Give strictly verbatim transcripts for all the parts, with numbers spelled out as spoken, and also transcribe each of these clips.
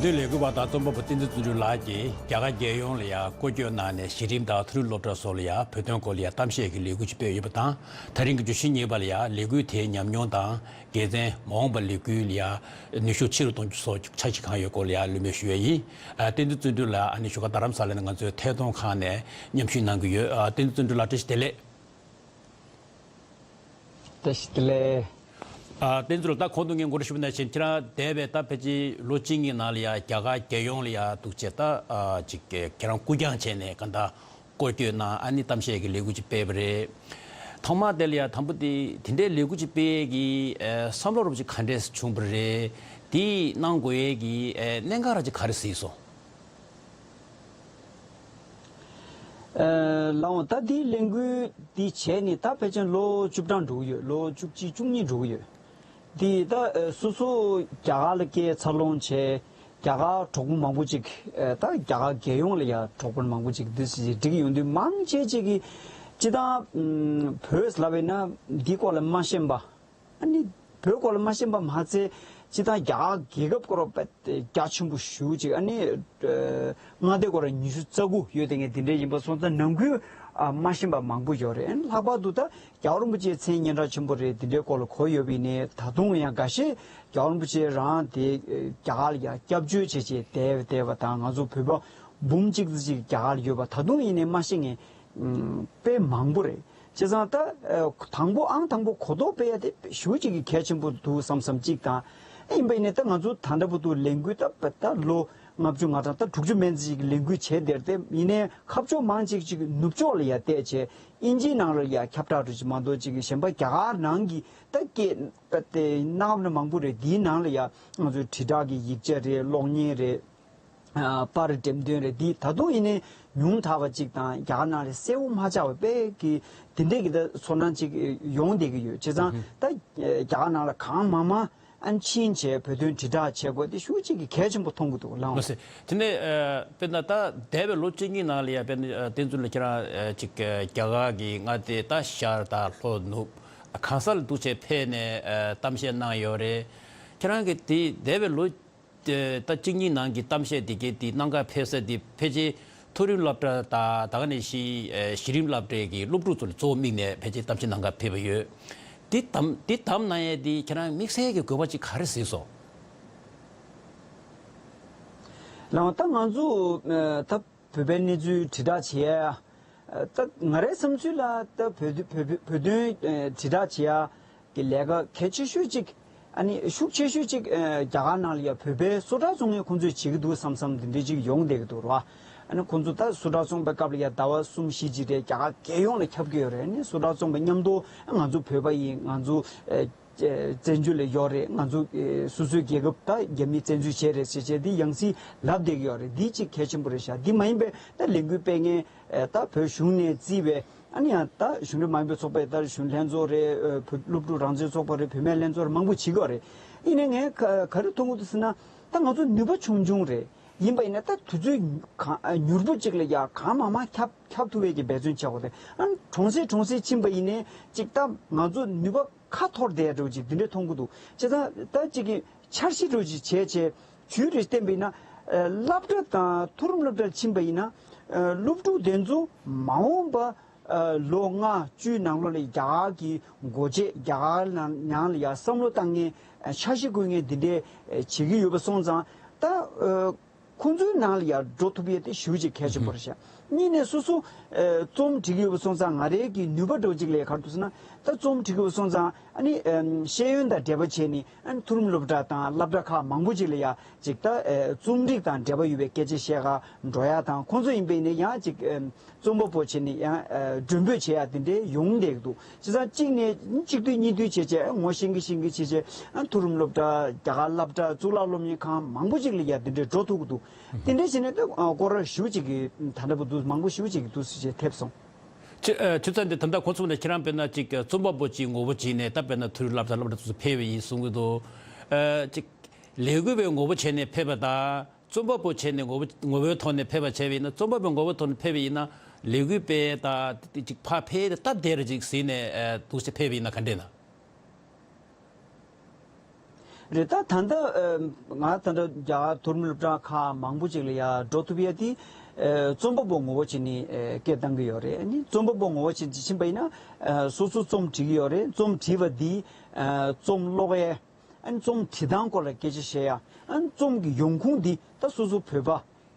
འདི་ལས་འགུལ་བ་དང་རྩོམ་པ་པོ་བསྟན་འཛིན་བརྩོན་འགྲུས་ལགས་ཀྱིས་རྒྱ་གར་རྒྱལ་ཡོངས་ལ་ཡང་སྐོར་སྐྱོད་གནང་ནས་གཞི་རིམ་དང་མཐོ་རིམ་སློབ་གྲྭ་སོགས་ལ་ཡང་བོད་དོན་སྐོར་ལ་ཡང་གཏམ་བཤད་ཀྱི་ལས་འགུལ་ཅིག་སྤེལ་ཡོད་པ་དང་། ད་རིང་གི་བརྗོད་གཞི་གཉིས་པ་ལ་ཡང་ལས་འགུལ་དེའི་ཉམས་མྱོང་དང་དགེ་མཚན། མ་འོངས་པར་ལས་འགུལ་ལ་ཡང་ནུས་ཤུགས་ཆེ་རུ་གཏོང་རྒྱུ་སོགས་འཆར་གཞི་གང་ཡོད་སྐོར་ལ་ཡང་གླེང་མོལ་ཞུ་ཡས་ཡིན། ཨ། བསྟན་འཛིན་བརྩོན་འགྲུས་ལགས། ཨ་ནི་བཞུགས་སྒར་རྡ་རམ་ས་ལ་ནས་ང་ཚོའི་ཐད་གཏོང་ཁང་ནས་མཉམ་ཞུགས་གནང་གི་ཡོད། ཨ། བསྟན་འཛིན་བརྩོན་འགྲུས་ལགས། བཀྲ་ཤིས་བདེ་ལེགས། བཀྲ་ཤིས་བདེ་ལེགས། ཨ། བསྟན་འཛིན་ལགས། ད་གོང་དུ་ངས་འགོ་འདྲ་ཞུས་པ་ནང་བཞིན་ཁྱེད་རང་འདས་པའི་ད་ཕལ་ཆེར་ལོ་གཅིག་གཉིས་ནང་ལ་ཡང་རྒྱ་གར་རྒྱལ་ཡོངས་ལ་ཡང་འདུག་བྱས། ད་ཨ་ཅིག་ཁྱེད་རང་སྐུ་རྐྱང་བྱས་ནས་གང་ལྟར་སྐོར་སྐྱོད་གནང་། ཨ་ནི་གཏམ་བཤད་ཀྱི་ལས་འགུལ་ཅིག་སྤེལ་བ་རེད། ཐོག་མར་དེ་ལ་ཡང་དང་པོ་དེ་དེ་འདྲའི་ལས་འགུལ་ཅིག་སྤེལ་གྱི་ཨ་བསམ་བློ་རོབ་ཅིག་ག་འདྲས་བྱུང་བ་རེད། དེ་གནང་དགོས་ཡས་ཀྱི་ཨ་གནད་འགག་ར་ཅིག་ག་རེ་གཟིགས་སོང་། ཨ། ལགས་འོང་། ད་འདིའི་ལས་འགུལ་འདི་བྱས་ནས་ད་ཕལ་ཆེར་ལོ་བཅུ་གྲངས་འགྲོ་གི་ཡོད། ལོ་བཅུ་གཅིག་བཅུ་གཉིས་འགྲོ་གི་ཡོད། འདི་ད་ཨ་སོ་སོ་རྒྱ་གར་ལ་སྐྱེས་འཚར་ལོངས་བྱས། རྒྱ་གར་གྲོགས་པོ་མང་པོ་ཅིག་ཨ་ད་རྒྱ་གར་རྒྱལ་ཡོངས་ལ་ཡང་གྲོགས་པོ་མང་པོ་ཅིག་འདི་འདྲ་ཅིག་འགྲིག་ཡོང་དུས། མང་ཆེ་ཅིག་གིས་སྤྱིར་བཏང་ཨམ་བོད་ལབ་པ་ཡིན་ན་འདིའི་སྐོར་ལ་མ་ཤེས་པ། ཨ་ནི་བོད་སྐོར་ལ་མ་ཤེས་པ་མ་ཚད། སྤྱིར་བཏང་རྒྱ་གར་རྒྱལ་ཁབ་སྐོར་ལ་དཔེ་རྒྱ་ཆེན་པོ་ཞེ་པོ་ཅིག་ཨ་ནི་ཨ་མངའ་སྡེ་སྐོར་ལ་ཉི་ཤུ་རྩ་དགུ་ཡོད་དེ། ངས་འདི་འདྲ་ཡིན་པ་སོང་ཙང་ནང་ཁུལ་ཨ་མ་ཤེས་པ་མང་པོ་ཡོད་རེད། ཨ་ནི་ལྷག་པར་དུ་ད་རྒྱལ་བ་རིན་པོ་ཆེའི་མཚན་སྙན་གྲགས་ཆེན་པོ་རེད། འདི་འདྲའི་སྐོར་ལ་གོ་ཡོད་པ་ཡིན་ནའི། ད་དུང་ཡང་འགའ་ཤས་རྒྱལ་བ་རིན་པོ་ཆེ་རང་དེ་རྒྱ་གར་ལ་ཡང་སྐྱབས་བཅོལ་བྱས་བྱས་བསྡད་བསྡད་པ་དང་། ང་ཚོ་བོད་པ་འབུམ་གཅིག་ཙམ་ཅིག་རྒྱ་གར་ལ་ཡོད་པ་ད་དུང་ཡིན་ནའི་མ་ཤེས་མཁན་ཨམ་དཔེ་མང་པོ་རེད། བྱས་ཙང་ད་ཨ་དང་པོ་ཨང་དང་པོ་གོ་རྟོགས་སྤེལ་ཡ་དེ་ཞེ་པོ་ཅིག་གི་གལ་ཆེན་པོ་འདུག་བསམ་བསམ་གཅིག་དང་། ཨ་ཡིན་པ་ཡིན་ནའི་ད་ང་ཚོ་ད་ལྟ་བར་དུ་ལས་འགུལ་ད་ད་ལོ་ལྔ་བཅུ་ང་གྲངས་ད་དྲུག་ཅུ་མན་ཙམ་ཅིག་གི་ལས་འགུལ་བྱས་བསྡད་དེ། ཡིན་ནའི་ཁ་ཕྱོགས་མང་ཅིག་ཅིག་ནུབ་ཕྱོགས་ལ་ཡ་བལྟས་བྱས། དབྱིན་ཇིའི་ནང་ལ་ཡ་ཁྱབ་བསྒྲགས་འགྲོ་ཅིག་མ་གཏོགས་ཅིག་གཞན་པ་རྒྱ་གར་ནང་གི་ད་སྐད་ད་དེ་གནའ་སྔ་མོ་ནས་མང་པོ་རེད། དེའི་ནང་ལ་ཡ་ང་ཚོའི་དྲིལ་བསྒྲགས་ཀྱི་ཡིག་ཆ་རེད། གློག་བརྙན་རེད། ཨ་པར་འགྲེམས་སྟོན་རེད། འདི་ད་དུང་ཡིན་ནའི་ཉུང་དྲགས་པ་ཅིག་དང་། རྒྱ་གར་ནང་ལ་གསལ་པོ་མ་ཆགས་པ་དཔེ་གི་དེ་འདྲས་ཀྱི་ད་ཚོར་སྣང་ཅིག་ཡོང་བསྡད་ཀྱི་ཡོད། བྱས་ཙང་ད་རྒྱ་གར་ནང་ལ་གང་མང་མང་ཨ་ཕྱིན་བྱས་བོད་དོན་དྲིལ་བསྒྲགས་བྱེད་དགོས་དེ་ཞེ་པོ་ཅིག་གི་གལ་ཆེན་པོ་མཐོང་གི་འདུག་ལགས། ལགས་སེ། དེ་ནས་ཨ་དཔེར་ན་ད་འདས་པའི་ལོ་གཅིག་གཉིས་ནང་ལ་ཡ་དཔེར་ན་ཨ་བསྟན་འཛིན་ལགས་ཁྱེད་རང་ཨ་ཅིག་ཨ་རྒྱ་གར་གྱི་མངའ་སྡེ་ད་ཤར་དང་ལྷོ་ནུབ་གང་ས་ལ་འདུག་བྱས་ཕེབས་ནས་ཨ་གཏམ་བཤད་གནང་ཡོད་རེད། ཁྱེད་རང་གིས་དེ་འདས་པའི་ལོ་ཨ་ད་གཅིག་གཉིས་ནང་གི་གཏམ་བཤད་དེ་གའི་དེ་གནང་གར་ཕེབས་ས་དེ་ཕལ་ཆེར་མཐོ་རིམ་སློབ་གྲྭ་དང་ད་ག་ནང་བཞིན་ཨ་གཞི་རིམ་སློབ་གྲྭའི་གི་སློབ་ཕྲུག་ཚོ་ལ་གཙོ་བོ་དམིགས་ནས་ཕལ་ཆེར་གཏམ་བཤད་གནང་གར་ཕེབས་པ་ཡོད། དེ་གཏམ་དེ་གཏམ་གནང་ཡས་དེ་ཁྱེད་རང་དམིགས་བསལ་གྱི་དགོས་པ་ཅིག་ག་རེ་གཟིགས་སོང་། ལགས། ད་ང་ཚོ་ཨ་ད་བོད་པའི་གནས་ཚུལ་དྲིལ་བསྒྲགས་བྱེད་ཡ། ཨ་ད་ང་རའི་བསམ་ཚུལ་ལ་ད་བོད་བོད་བོད་དོན་ཨ་དྲིལ་བསྒྲགས་བྱེད་ཡ་གི་ལས་ཀ་གལ་ཆེ་ཤོས་ཅིག་ཨ་ནི་ཤུགས་ཆེ་ཤོས་ཅིག་ཨ་རྒྱ་གར་ནང་ལ་ཡ་བོད་པའི་སུ་ཊར་བཙོང་མཁན་ཁོང་ཚོས་བྱེད་ཀྱི་འདུག་བསམ་བསམ་དེ་འདྲའི་ཅིག་ཡོང་བསྡད་ཀྱི་འདུག་ར། ཨ་ནི་ཁོང་ཚོ་ད་སུ་ཊར་བཙོང་པའི་སྐབས་ལ་ཡ་ཟླ་བ་གསུམ་བཞི་ཅིག་རེ་རྒྱ་གར་རྒྱལ་ཡོངས་ལ་ཁྱབ་ཀྱི་ཡོད་རེད། ཨ་ནི་སུ་ཊར་བཙོང་པ་མཉམ་དུ་ང་ཚོ་བོད་པ་ཡིན། ང་ཚོ་ཨ་བཙན་བྱོལ་ལ་ཡོད་རེད། ང་ཚོ་ཨེ་སོ་སོའི་རྒྱལ་ཁབ་ད་རྒྱ་མིས་བཙན་འཛུལ་བྱས་རེད་ཟེར་བྱས་འདི་ཡང་སེ་ལབ་བསྡད་ཀྱི་ཡོད་རེད། འདི་གཅིག་གལ་ཆེན་པོ་རེད་ཤག་འདི་མ་ཡིན་པའི་ད་ལས་འགུལ་སྤེལ་མཁན་ཨེ་ད་བོད་གཞུང་ནས་བརྩིས་པའི་ཨ་ནི་ཡང་ད་གཞུང་འབྲེལ་མ་ཡིན་པའི་ཚོགས་པའི་ད་གཞུང་ལྷན་ཚོགས་རེད། ཨེ་བོད་སློབ་ཕྲུག་རང་བཙན་ཚོགས་པ་རེད། བུད་མེད་ལྷན་ཚོགས་རེད། མང་པོ་བྱེད་ཀྱི་ཡོད་རེད། ཡིན་ནའི་ངས་ག་ག་རེ་མཐོང་གི་འདུག་ཟེར་ན། ད་ང་ཚོ་ནུས་པ་ཆུང་ཆུང་རེད། ཡིན་པ་ཡིན་ན་ད་དུས་ཚོད་གང་ཨ་མྱུར་པོ་གཅིག་ལ་ཡ་གང་མང་མང་ཁྱབ་ཁྱབ་ཐུབ་པའི་གི་འབད་བརྩོན་བྱེད་དགོས་རེད། ཨ་གྲོང་གསེབ་གྲོང་གསེབ་ཕྱིན་པ་ཡིན་ནའི་གཅིག་ད་ང་ཚོ་ནུས་པ་ཁ་འཐོར་བསྡད་འགྲོ་ཅིག་འདི་འདྲ་མཐོང་གི་འདུག་བྱས་ཙང་ད་གཅིག་གི་འཆར་གཞི་འགྲོ་ཅིག་བྱས་བྱས་ཇུས་རེ་བསྟན་པ་ཡིན་ན། ཨ་སློབ་གྲྭ་དང་མཐོ་རིམ་སློབ་གྲྭར་ཕྱིན་པ་ཡིན་ན། ཨ་སློབ་ཕྲུག་དེ་ཚོ་མ་འོངས་པ་ཨ་ལོ་ལྔ་བཅུའི་ནང་ལོགས་ལ་རྒྱ་གར་གྱི་སྒོ་འབྱེད། རྒྱ་གར་ནང་ནང་ལ་ཡ་བསམ་བློ་བཏང་མཁན། ཨ་འཆར་གཞི་བཀོད་མཁན་འདི་འདྲའི་ཨ་བྱེད་ཀྱི་ཡོད་པ་སོང་ཙང་། ད་ཨ་ཁོང་ཚོའི་ནང་ལ་ཡ་འགྲོ་ཐུབ་ཡས་དེ་ཞེ་པོ་ཅིག་གལ་ཆེན་པོ་རེད་ཤག་གཉིས་ནས་སོ་སོ་ཨ་རྩོམ་འབྲི་གི་ཡོད་པ་སོང་ཙང་། ང་རའི་གི་ནུས་པ་འདྲ་བོ་ཅིག་ལ་ཡ་ག་རེ་འདུག་ཟེར་ན། ད་རྩོམ་འབྲི་གི་ཡོད་པ་སོང་ཙང་། ཨ་ནི་ཨ་ཤེས་ཡོན་དང་འབྲེལ་བ་བྱས་ནས། ཨ་ནི་མཐོ་རིམ་སློབ་གྲྭ་དང་སློབ་གྲྭ་ཁག་མང་པོ་ཅིག་ལ་ཡ་ཅིག་ད་ཨ་རྩོམ་རིག་དང་འབྲེལ་བ་ཡོད་པའི་སྐད་ཆ་བཤད་ག་འགྲོ་ཡ་དང་། ཁོང་ཚོ་ཡིན་པ་ཡིན་ན་ཡང་ཅིག་ཨ་རྩོམ་པ་པོ་བྱས་ནས་ཡང་ཨ་མགྲོན་འབོད་བྱེད་ཡ་དེ་འདྲའི་ཡོང་བསྡད་འདུག་བྱས་ཙང་གཅིག་ནས་གཅིག་བསྡུས་གཉིས་བསྡུས་བྱས་བྱས། ཨ་ངོ་ཤེས་ཀྱི་ཤེས་ཀྱི་བྱས་བྱས། ཨ་མཐོ་རིམ་སློབ་གྲྭ། རྒྱ་གར་སློབ་གྲྭ། གཙུག་ལག་སློབ་གཉེར་ཁང་མང་པོ་ཅིག་ལ་ཡ་དེ་འདྲའི་འགྲོ་ཐུབ་ཀྱི་འདུག་དེ་འདྲ་བྱས་ནས་ད་ཨ་སྐོར་ར་ཞེ་པོ་ཅིག་གི་ད་ལྟ་བར་དུ་མང་པོ་ཞེ་པོ་ཅིག་གི་འདུག་ཟེར་བྱས་ཐེབས་སོང་། ཆུ་ཨ་ཆུ་ཚན་དེ་ད་ལྟ་གོ་ཚུགས་ན། ཁྱེད་རང་དཔེར་ན་ཅིག་རྩོམ་པ་པོ་ཅིག་ངོ་བོ་བྱས་ནས། ད་དཔེར་ན་མཐོ་རིམ་སློབ་གྲྭ། སློབ་གྲྭ་སོ་སོ་ཕེབས་པ་ཡིན་གསུང་གི་འདུག་ཨ་ཅིག་ལས་འགུལ་བའི་ངོ་བོ་བྱས་ནས་ཕེབས་པ་དང་། རྩོམ་པ་པོ་བྱས་ནས་ངོ་བོ་ངོ་བོའི་ཐོག་ནས་ཕེབས་པ་བྱས་པ་ཡིན་ན། རྩོམ་པ་པོའི་ངོ་བོའི་ཐོག་ནས་ཕེབས་པ་ཡིན་ན། ལས་འགུལ་སྤེལ་དང་དེ་ཅིག་ཕར་ཕེབས་ཏེ་སྟབས་བདེ་ར་ཅིག་གཟིགས་ནས་ཨ་འདུག་སེ་ཕེབས་པ་ཡིན་ན་ག་འདྲས་ན། རེད། ད་ད་ལྟ་ཨ་ང་ད་ལྟ་རྒྱ་གར་མཐོ་རིམ་སློབ་གྲྭ་ཁག་མང་པོ་ཅིག་ལ་ཡར་འགྲོ་ཐུབ་ཡ་དེ་ཨ་རྩོམ་པ་པོ་ངོ་བོ་བྱས་ནས་ཨ་སྐད་བཏང་གི་ཡོད་རེད། ཨ་ནི་རྩོམ་པ་པོ་ངོ་བོ་བྱས་ནས་ཕྱིན་པ་ཡིན་ན་ཨ་སོ་སོ་རྩོམ་བྲིས་ཀྱི་ཡོད་རེད། རྩོམ་བྲིས་པ་འདི་ཨ་རྩོམ་ཀློག་ཡས། ཨ་ནི་རྩོམ་བྲིས་སྟངས་སྐོར་ལ་སྐད་ཆ་བཤད་ཡ། ཨ་ནི་རྩོམ་གྱི་ཡོང་ཁུངས་འདི་ད་སོ་སོ་བོད་པ་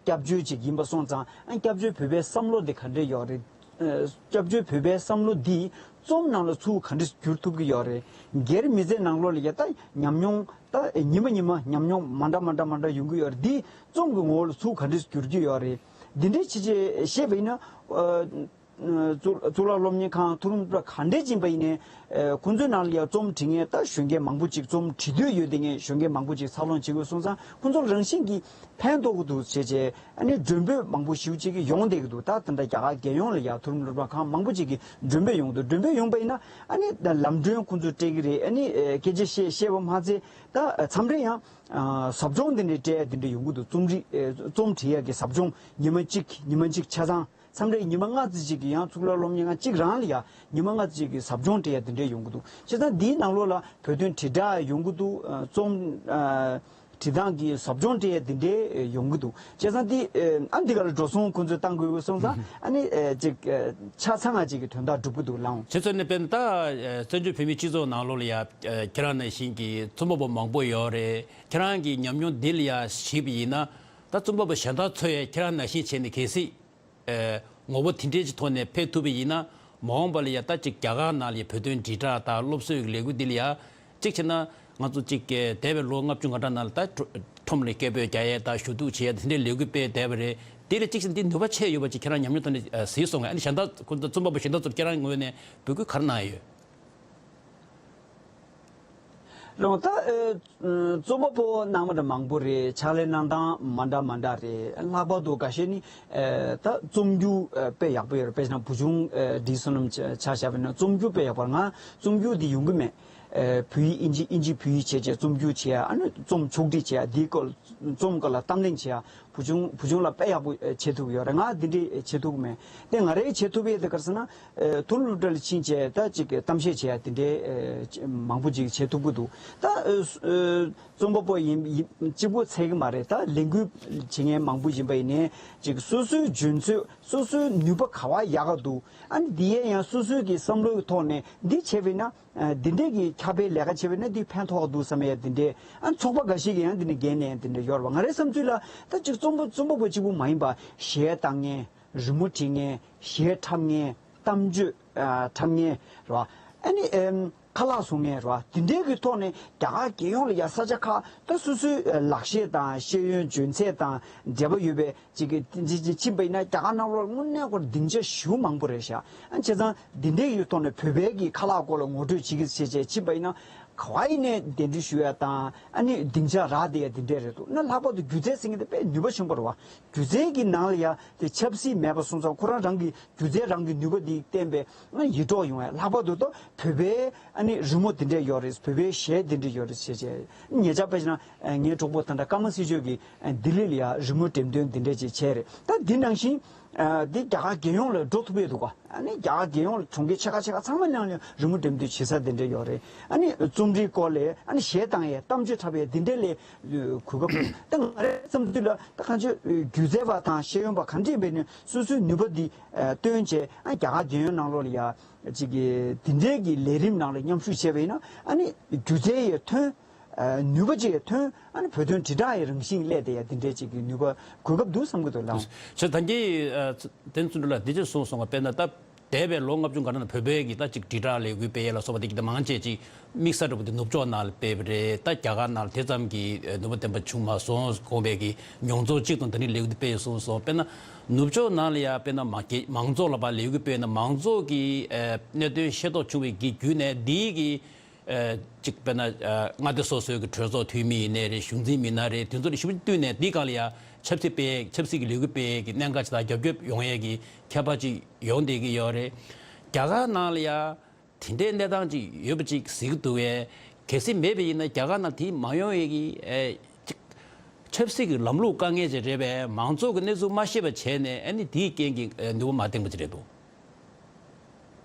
སྐྱབས་བཅོལ་ཅིག་ཡིན་པ་སོང་ཙང་། ཨ་ནི་སྐྱབས་བཅོལ་བོད་པའི་བསམ་བློ་འདི་ག་འདྲས་ཡོད་རེད། ཨ་སྐྱབས་བཅོལ་བོད་པའི་བསམ་བློ་འདི་རྩོམ་ནང་ལ་ཚུར་ག་འདྲས་བསྒྱུར་ཐུབ་ཀྱི་ཡོད་རེད། སྒེར་མི་ཚེ་ནང་ལོགས་ལ་ཡ་ད་ཉམས་མྱོང་ད་ཉི་མ་ཉི་མ་ཉམས་མྱོང་མ་འདྲ་མ་འདྲ་མ་འདྲ་ཡོང་གི་ཡོད་རེད། འདི་རྩོམ་གྱི་ངོ་བོ་ལ་ཚུར་ག་འདྲས་བསྒྱུར་གྱི་ཡོད་རེད། འདི་འདྲས་ཅིག་ཅིག་བཤད་པ་ཡིན་ན། ཨ། གཙུག་གཙུག་ལག་སློབ་གཉེར་ཁང་མཐོ་རིམ་སློབ་གྲྭ་ག་འདྲས་ཡིན་པ་ཡིན་ནའི་ཨ་ཁོང་ཚོའི་ནང་ལ་ཡང་རྩོམ་འབྲི་མཁན་ད་གཞོན་སྐྱེས་མང་པོ་ཅིག་རྩོམ་འབྲི་འདོད་ཡོད་དེ་ངས་གཞོན་སྐྱེས་མང་པོ་ཅིག་འཚར་ལོངས་བྱེད་དགོས་སོང་ཙང་། ཁོང་ཚོ་རང་བཞིན་གྱིས་ཕན་ཐོགས་ཀྱི་འདུག་བྱས་བྱས། ཨ་ནི་མགྲོན་འབོད་མང་པོ་ཞེ་པོ་ཅིག་གིས་ཡོང་བསྡད་ཀྱི་འདུག་ད་ད་ལྟ་རྒྱ་གར་རྒྱལ་ཡོངས་ལ་ཡང་མཐོ་རིམ་སློབ་གྲྭ་ཁག་མང་པོ་ཅིག་གིས་མགྲོན་འབོད་ཡོང་གི་འདུག་མགྲོན་འབོད་ཡོང་པ་ཡིན་ན་ཨ་ནི་ད་ལམ་གྲོན་ཁོང་ཚོས་སྤྲད་ཀྱི་རེད། ཨ་ནི་ཨ་སྐད་ཆ་བཤད་བཤད་པ་མ་ཚད་ད་མཚམས་རེ་ཡང་ཨ་ཟབ་སྦྱོང་འདི་འདྲའི་སྤྲད་ཡ་འདི་འདྲ་ཡོང་གི་འདུག་རྩོམ་རིག་ཨ་རྩོམ་འབྲི་ཡ་གི་ཟབ་སྦྱོང་ཉི་མ་གཅིག་ཉི་མ་གཅིག་ཆ་ཚང་། མཚམས་རེ་ཉི་མ་ལྔ་ཙམ་ཅིག་གི་ཡང་གཙུག་ལག་སློབ་གཉེར་ཁང་གཅིག་རང་ལ་ཡང་ཉི་མ་ལྔ་ཙམ་ཅིག་གི་ཟབ་སྦྱོང་སྤྲད་ཡ་འདི་འདྲས་ཡོང་གི་འདུག་བྱས་ཙང་འདིའི་ནང་ལོགས་ལ་བོད་དོན་དྲིལ་བསྒྲགས་ཡོང་གི་འདུག་ཨ་རྩོམ་ཨ་འབྲི་སྟངས་ཀྱི་ཟབ་སྦྱོང་སྤྲད་ཡ་འདི་འདྲས་ཡོང་གི་འདུག་བྱས་ཙང་འདི་ཨ་འདི་ག་ལ་འགྲོ་སོང་ཁོང་ཚོས་བཏང་དགོས་ཀྱི་སོང་ཙང་། ཨ་ནི་ཨ་ཅིག་ཨ་ཆ་ཚང་ང་ཅིག་གི་དོན་དག་འགྲུབ་ཀྱི་འདུག་ལགས། བྱས་ཙང་ནི་དཔེར་ན་ད་ཨ་བཙན་བྱོལ་བོད་མིའི་སྤྱི་ཚོགས་ནང་ལོགས་ལ་ཡ་ཨ་ཁྱེད་རང་ནང་བཞིན་གྱི་རྩོམ་པ་པོ་མང་པོ་ཡོད་རེད། ཁྱེད་རང་གི་ཉམས་མྱོང་འདི་ལ་ཡ་གཞིགས་པ་ཡིན་ན། ད་རྩོམ་པ་པོ་གཞན་དག་ཚོ་ཡ་ཁྱེད་རང་ནང་བཞིན་བྱས་ནས་གལ་སྲིད། ཨེ། ངོ་བོ་དེ་འདྲའི་ཅིག་ཐོག་ནས་ཕེབས་ཐུབ་པ་ཡིན་ན། མ་འོངས་པ་ལ་ཡ་ད་ཅིག་རྒྱ་གར་ནང་ལ་ཡ་བོད་དོན་དྲིལ་བསྒྲགས་དང་སློབ་གསོའི་ལས་འགུལ་འདི་ལ་ཡ། གཅིག་བྱས་ན་ང་ཚོ་ཅིག་གི་འདས་པའི་ལོ་ལྔ་བཅུ་ང་གྲངས་ནང་ལ་ད་ཁྲོམ་ལ་སྐད་འབོད་རྒྱག་ཡས་དང་ཞུ་གཏུག་བྱེད་ཡས་དེ་འདྲའི་ལས་འགུལ་སྤེལ་བསྡད་པ་རེད། དེ་ལ་གཅིག་བྱས་ན་འདི་ནུས་པ་ཆེ་ཡོད་པ་ཅིག་ཁྱེད་རང་ཉམས་མྱོང་ཐོག་ནས་གཟིགས་སོང་ངས། ཨ་ནི་གཞན་དག་ཁོ་ཚོ་རྩོམ་པ་པོ་གཞན་དག་ཚོར་ཁྱེད་རང་ངོས་ནས་འབོད་སྐུལ་ག་རེ་གནང་ཡོད། རང་ད་ཨེ་རྩོམ་པ་པོ་གནང་མ་འདྲ་མང་པོ་རེད། ཕྱག་ལས་གནང་སྟངས་མ་འདྲ་མ་འདྲ་རེད། ལྷག་པར་དུ་འགའ་ཤས་ནི་ཨེ་ད་རྩོམ་རྒྱུགས་ཨེ་དཔེ་ཡག་པོ་ཡོད་རེད། དཔེར་ན་བུ་ཆུང་ཨེ་བཀྲིས་བསོད་ནམས་ཆ་ཆ་བཞག་པ་ཡིན་ན་རྩོམ་རྒྱུགས་དཔེ་ཡག་པོ་རེད། ང་རྩོམ་རྒྱུགས་འདི་ཡོང་གི་མེད། ཨེ་བོད་ཡིག་ཨིན་ཇི་ཨིན་ཇི་བོད་ཡིག་བྱས་བྱས་རྩོམ་རྒྱུགས་བྱས་ཡ། ཨ་ནི་རྩོམ་ཕྱོགས་སྒྲིག་བྱས་ཡ། འདིའི་སྐོར་རྩོམ་སྐོར་ལ་གཏམ་གླེང་བྱས་ཡ། བུ་ཆུང་བུ་ཆུང་ལ་དཔེ་ཡག་པོ་ཨེ་བྱེད་ཐུབ་ཀྱི་ཡོད་རེད། ང་འདི་འདྲའི་ཨེ་བྱེད་ཐུབ་ཀྱི་མེད། དེ་ང་རའི་བྱེད་ཐུབ་ཡས་དེ་ག་རེ་ཟེར་ན། ཨེ་མཐོ་རིམ་སློབ་གྲྭ་ལ་ཕྱིན་བྱས་ད་ཅིག་གཏམ་བཤད་བྱེད་ཡ་དེ་འདྲའི་ཨེ་ཅི་མང་པོ་ཅིག་བྱེད་ཐུབ་ཀྱི་འདུག་ད་ཨེ་ཨེ་རྩོམ་པ་པོ་ཡིན་ཡིན་གཅིག་པོ་ཚད་ཀྱི་མ་རེད། ད་ལས་འགུལ་བྱེད་མཁན་མང་པོ་ཡིན་པ་ཡིན་ནའི་ཅིག་སོ་སོའི་འཇོན་ཚོད་སོ་སོའི་ནུས་པ་ག་བ་ཡག་ག་འདུག་ཨ་ནི་འདི་ཡས་ཡང་སོ་སོའི་གི་བསམ་བློའི་ཐོག་ནས་འདི་བྱས་པ་ཡིན་ན། ཨ་འདི་འདྲས་ཀྱི་ཁྱབ་སྤེལ་ལས་ཀ་བྱས་པ་ཡིན་ན་འདི་ཕན་ཐོགས་འདུག་བསམ་ཡས་འདི་འདྲས། ཨ་ཚོགས་པ་འགའ་ཞིག་གིས་ཡང་འདི་ནས་འགན་ལེན་འདི་འདྲས་ཡོད་རེད་པ། ང་རའི་བསམ་ཚུལ་ལ་ད་ཅིག་རྩོམ་པ་རྩོམ་པ་པོ་གཅིག་པུ་མ་ཡིན་པ་གཞས་བཏང་མཁན། རི་མོ་བྲིས་མཁན། གཞས་འཁྲབ་མཁན། གཏམ་བརྗོད་ཨ་འཁྲབ་མཁན་རེད་པ། ཨ་ནི་ཨེམ་ཁ་ལག་བཟོ་མཁན་རེད་པ། འདི་འདྲས་ཀྱི་ཐོག་ནས་རྒྱ་གར་རྒྱལ་ཡོངས་ལ་ཡ་ས་ཆ་ཁག་ད་སོ་སོའི་ཨ་ལག་ཤེས་དང་ཤེས་ཡོན་འཇོན་ཚད་དང་འབྲེལ་བ་ཡོད་པའི་ཅིག་གི་ཅིག་ཅིག་ཕྱིན་པ་ཡིན་ན་རྒྱ་གར་ནང་ལོགས་དངོས་གནས་ཁོ་སྡིངས་ཆ་ཞེ་པོ་མང་པོ་རེད་ཤག་ཨ་བྱས་ཙང་འདི་འདྲའི་ཡུལ་ཐོག་ནས་བོད་པའི་གི་ཁ་ལག་སྐོར་ལ་ངོ་སྤྲོད་བྱེད་ཀྱི་བྱེད་བྱེད་ཕྱིན་པ་ཡིན་ན་ག་བ་ཡིན་ནའི་གདན་འདྲེན་ཞུ་ཡ་དང་ཨ་ནི་སྡིངས་ཆ་རག་བསྡད་ཡ་འདི་འདྲས་རེད་འདུག་ན་ལྷག་པར་དུ་སྒྱུ་རྩལ་ཟེར་མཁན་དེ་དཔེ་ནུས་པ་ཆེན་པོ་རེད་པ། སྒྱུ་རྩལ་གྱི་ནང་ལ་ཡ་དེ་ཆབ་སྲིད་མེད་པ་སོང་ཙང་ཁོ་རང་རང་གི་སྒྱུ་རྩལ་རང་གི་ནུས་པ་འདི་བསྟན་པའི་ཨ་ཡིད་འཕྲོག་ཡོང་ཡ། ལྷག་པར་དུ་ད་བོད་པའི་ཨ་ནི་རི་མོ་འདི་འདྲས་ཡོད་རེད། བོད་པའི་གཞས་འདི་འདྲས་ཡོད་རེད་ཟེར་བྱས་ཉེ་ཆར་དཔེ་བྱས་ན་ངའི་གྲོགས་པོ་ད་ལྟ་ཀརྨ་སྲིད་ཆོས་ཀྱིས་ལྡི་ལི་ལ་ཡ་རི་མོ་འགྲེམས་སྟོན་འདི་འདྲས་ཅིག་བྱས་རེད། ད་འདི་ནང་བཞིན་འདི་རྒྱ་གར་རྒྱལ་ཡོངས་ལ་འགྲོ་ཐུབ་ཡས་འདུག་ག་ཨ་ནི་རྒྱ་གར་རྒྱལ་ཡོངས་ལ་གྲོང་ཁྱེར་ཆེ་ཁག་ཆེ་ཁག་ཚང་མ་ནང་ལ་རི་མོ་འགྲེམས་སྟོན་བྱེད་ས་འདི་འདྲས་ཡོད་རེད། ཨ་ནི་རྩོམ་རིག་སྐོར་ལ་ཨ་ནི་གཞས་བཏང་ཡས་གཏམ་བརྗོད་འཁྲབ་ཡས་འདི་འདྲས་ལ་གོ་སྐབས་འདུག་ད་ང་རའི་བསམ་ཚུལ་ལ་ད་གང་ཅི་སྒྱུ་རྩལ་པ་དང་ཤེས་ཡོན་པ་ག་འདྲས་ཡིན་པའི་ནི་སོ་སོའི་ནུས་པ་འདི་ཨ་སྟོན་བྱས། ཨ་རྒྱ་གར་རྒྱལ་ཡོངས་ནང་ལོགས་ལ་ཡ་ཅིག་གི་འདི་འདྲའི་གི་ལས་རིམ་ནང་ལ་མཉམ་ཞུགས་བྱས་པ་ཡིན་ན་ཨ་ནི་སྒྱུ་རྩལ་ཡི་ཐོན་ཨ་ནུས་པ་ཅིག་ཐོན། ཨ་ནི་བོད་དོན་དྲིལ་བསྒྲགས་ཡི་རང་བཞིན་སླེབས་བསྡད་ཡ་འདི་འདྲའི་ཅིག་གི་ནུས་པ་གོ་སྐབས་འདུག་བསམ་གི་འདུག་ལགས། ཆེ་ད་གིན་ཨ་བསྟན་འཛིན་ལགས་འདི་ཅིག་གསུངས་སོང་བ། དཔེར་ན་ད་འདས་པའི་ལོ་ལྔ་བཅུ་ང་གྲངས་ནང་བོད་པའི་གི་ད་ཅིག་དྲིལ་བསྒྲགས་ལས་འགུལ་སྤེལ་ཡས་ལ་སོགས་པ་དེ་གི་ད་མང་ཆེ་ཅིག་དམིགས་ས་འདྲ་པོ་དེ་ནུབ་ཕྱོགས་ནང་ལ་སྤེལ་བ་རེད། ད་རྒྱ་གར་ནང་ལ་དེ་ཙམ་གྱི་ནུས་པ་ལྡན་པ་བྱུང་མ་སོང་། གོང་པའི་གི་མྱོང་ཚོར་གཅིག་དང་དེ་འདྲའི་ལས་འགུལ་དེ་སྤེལ་སོང་སོང་། དཔེར་ན་ནུབ་ཕྱོགས་ནང་ལ་ཡ་དཔེར་ན་མ་གི་མང་ཚོགས་ལ་ཕར་ལས་འགུལ་སྤེལ་ན་མང་ཚོགས་ཀྱི་ཨ་གནད་དོན་ཤེས་རྟོགས་བྱུང་བའི་གི་བརྒྱུད་ནས་འདིའི་གི་ཨ་གཅིག་དཔེར་ན་ཨ་མངའ་སྡེ་སོ་སོའི་གི་གྲོས་ཚོགས་འཐུས་མི་ཡིན་ནའི་རེད། གཞུང་འཛིན་མི་སྣ་རེད། དེ་ཚོ་ལ་ཞིབ་ཏུ་བསྟུན་ནས་འདིའི་སྒང་ལ་ཡ་ཆབ་སྲིད་སྤེལ་ཆབ་སྲིད་ཀྱི་ལས་འགུལ་སྤེལ་གྱི་གནད་འགག་ཅིག་དང་རྒྱབ་སྐྱོར་ཡོང་ཡས་ཀྱི་ཁྱད་པར་ཅིག་ཡོང་བསྡད་ཀྱི་ཡོད་རེད། རྒྱ་གར་ནང་ལ་ཡ་དེ་འདྲའི་གནས་སྟངས་ཅིག་ཡོད་པ་ཅིག་གཟིགས་ཀྱི་འདུག་བས། གལ་སྲིད་མེད་པ་ཡིན་ན་རྒྱ་གར་ནང་དེ་མ་ཡོང་ཡས་ཀྱི་ཨེ་ཅིག་ཆབ་སྲིད་ཀྱི་ལམ་ལུགས་དཀའ་ངལ་ཅིག་རེད་པས། མང་ཚོགས་ཀྱི་གནས་ཚུལ་མ་ཤེས་པ་བྱས་ནས་ཨ་ནི་དེའི་རྐྱེན་གྱིས་ཨེ་ནུས་པ་མ་ལྡན་པ་ཅིག་རེད་འདུག་